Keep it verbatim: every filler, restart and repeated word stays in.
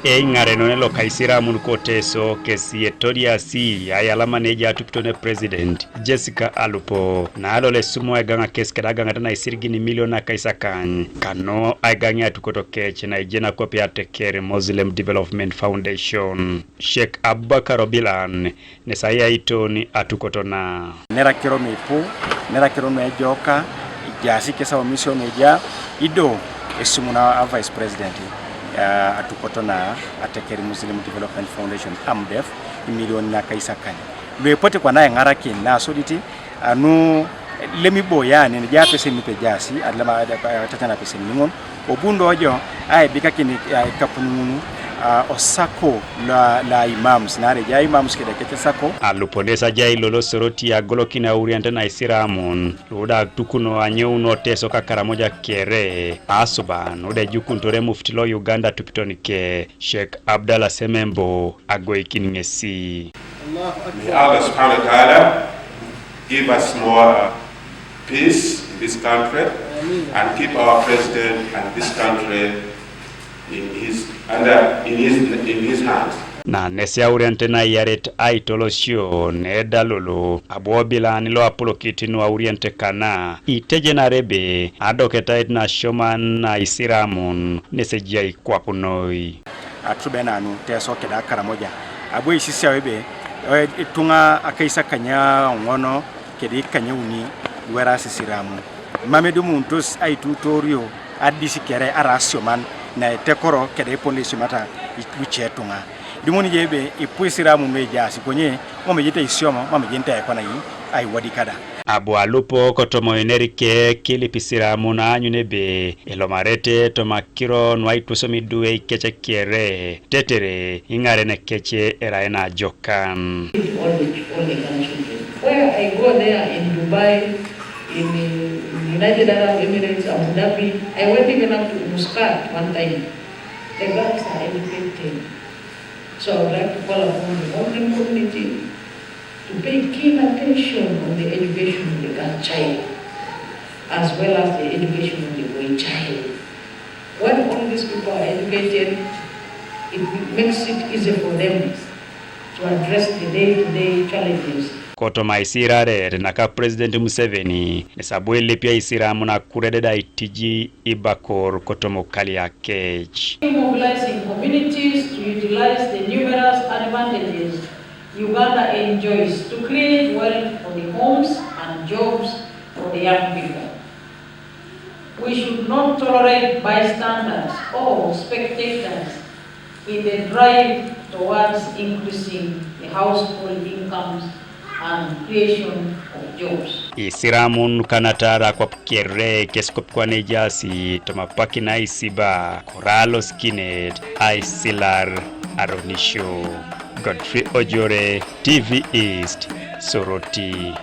Eiŋarenon loka Isiramun ko Teso kesi etodiasi ayalama ne ejai atupiton President Jessica Alupo, na lolo esumo aigaŋa kes keda agaŋata na isirigin milion nakaisakany, kanu aigaŋi atukot kec na ejai nakopi ateker Muslim Development Foundation. Sheikh Abubakar Obilan, nesi ayaiton atukot na. Nera kiro nuipu, nera kiro nuejoka, ijaasi kes omisio nueja, ido esumu na a Vice President, ah, atukot na ateker Muslim Development Foundation, AMDEF, imilion nakaisakany. Luepote kwana eŋarakin na soditi, anu lemibo yani, nija apesen nupe ejaasi, adilema, atacana apesen niŋon, Obundo jo aibikakin, ah, ikapun ŋun, ah, osako la, la imams, nare ja imams kede kece sako. Alupo nesi ajai lolo Soroti agolokin aurianit na Isiramun, luda tukuno anyeuno Teso ka Karamoja kere, asuba, nuda ejukunitore mufti lo Uganda atupiton ke, Sheikh Abdallah Semembo, agoikin ŋesi. May Allah subhanahu wa ta'ala give us more peace in this country and keep our president and this country in his, under, in his, in his hands. Na nesi aurianit na iyaret aitolosio neda lolo, abu Obilan lo apolokit nu aurianit kana, itejenare ebe adoketait na asioman na Isiramun nesi ejai kwap noi. Atube nanu Teso keda Karamoja, abu eisisiau ebe, eh, ituŋa akaisakany aoŋon kede ikanyauni lu eraas Isiramu. Mam edumunitos aitutorio adis kere arai asioman na etekoro kede epone lo isiomata luce ituŋa. Idumuni jo ebe ipu Isiramu nuejaas, konye mam ejenete aisiomo, mam ejenete aikona aiwadik da. Abu Alupo kotoma oiner ke kilip Isiramu na aanyun ebe elomarete toma akiro nuaitwosom idwe kec kere, tetere iŋaren kec erai naajok. Kan. All the, all the grandchildren. Where I go there in Dubai, in, in United Arab Emirates, Abu Dhabi, I went even up to Muscat one time. The girls are educated. So I would like to call upon the Muslim community to pay keen attention on the education of the girl child, as well as the education of the boy child. When all these people are educated, it makes it easy for them to address the day-to-day challenges. Kotoma aisiraret naka President Museveni, nesi abu elipia Isiramu nakurededa aitiji ibakor kotoma okalia kec. Mobilizing communities to utilize the numerous advantages Uganda enjoys to create wealth for the homes and jobs for the young people. We should not tolerate bystanders or spectators in the drive towards increasing the household incomes and creation of jobs. Isiramun kanatara kwap kere kes kop kwana ejaasi toma apak na aisiba, kora alosikinet aisilar aronisio. Godfrey Ojore, T V East, Soroti.